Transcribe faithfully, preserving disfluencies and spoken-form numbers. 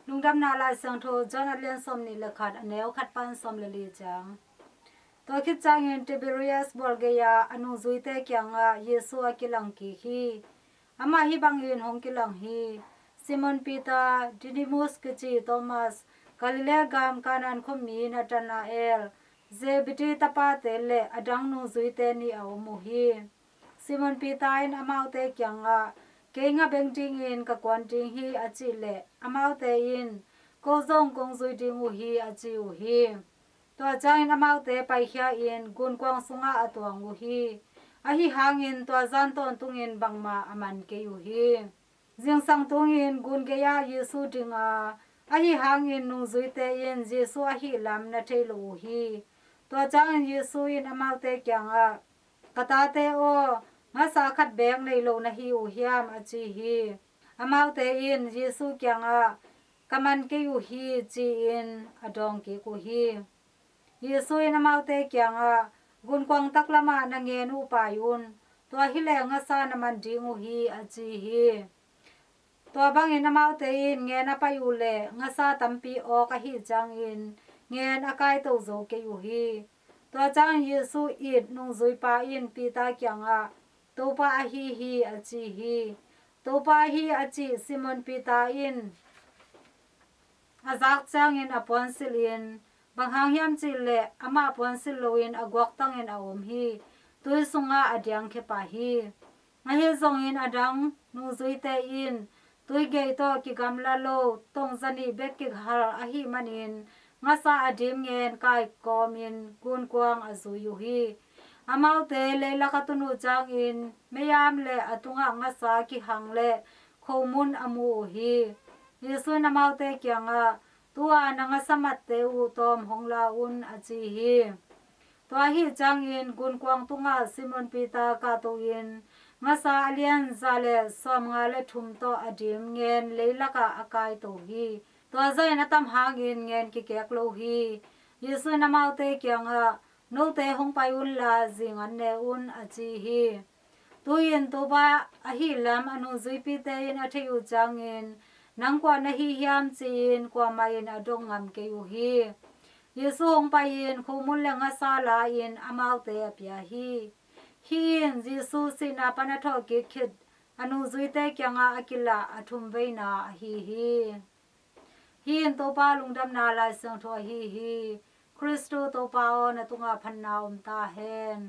Lungdamna Lai Siangtho John a lian sawmnih le khat, a neu khat pan sawm le li ciang. Tua khit ciangin Tiberias bual gei-ah a nungzuite kiangah Jesu a kilang kik hi. Amah hih bangin hong kilang hi: Simon Peter, Didymus kici Thomas, Galilee gam Kana khuami Nathanael, Zebedee tapate le a dang nungzuite nih a om uh hi. Simon Peter in amaute kiangah, "Kei ngabeng dingin ka kuan ding hi," a cih leh, amaute in, "Ko zong kong zui ding uh hi," a ci uh hi. Tua ciangin amaute paikhia-in gunkuang sungah a tuang uh hi. Ahi hangin tua zan tawntungin bangmah a man kei uh hi. Zingsang tungin gun gei-ah Jesu ding a, ahi hangin nungzuite in Jesu ahih lam na thei lo uh hi. Tua ciangin Jesu in amaute kiangah, "Ka tate aw, ngasa khat beek nei lo na hi uh hiam?" a ci hi. Amaute in Jesu kiangah, "Ka man kei uh hi," ci-in a dawng kik uh hi. Jesu in amaute kiangah, "Gunkuang taklamah na ngen uh pai un, tua hileh ngasa na man ding uh hi," a ci hi. Tua bangin amaute in ngen a pai uh leh ngasa tampi awk ahih ciangin ngen a kaito zo kei uh hi. Tua ciangin Jesu it nungzuipa in Peter kiangah, "Topa ahi hi," a ci hi. "Topa ahi," a cih Simon Peter in a zak ciangin a puansilh in, bang hang hiam cih leh amah puansilh loin a guaktangin a om hi. Tui sungah a diangkhia pah hi. Ahi zongin a dang nungzuite in tui gei tawh kigamla lo tong zanih bek kihal ahih manin ngasa a dim ngen kaikawmin gunkuang a zui uh hi. Amaute leilak a tun uh ciangin meiam le a tungah ngasa kihang le khomun a mu uh hi. Jesu in amaute kiangah, "Tu-a na ngasa matte uh tawm hong la un," a ci hi. Tua ahih ciangin gunkuang tungah Simon Peter kahto in ngasa a lian za le sawmnga le thum tawh a dim ngen leilakah a kaito hi. Tua zahin a tam hangin ngen kikek lo hi. Jesu in amaute kiangah, "Note hong pai unla, zingan ne un," a ci hi. Tu-in Topa ahih lam a nungzuipite in a theih uh ciangin, "Nang kua na hi hiam?" ci-in kuamah in a dong ngam kei uh hi. Jesu hong pai-in khomun le ngasa la-in amaute a pia hi. Hih in Jesu sihna pan a thawhkik khit a nungzuite kiangah a kilah a thumveina ahi hi. Hih in Topa Lungdamna Lai Siangtho ahi hi. Khristu Topa aw, na tungah phatna om ta hen.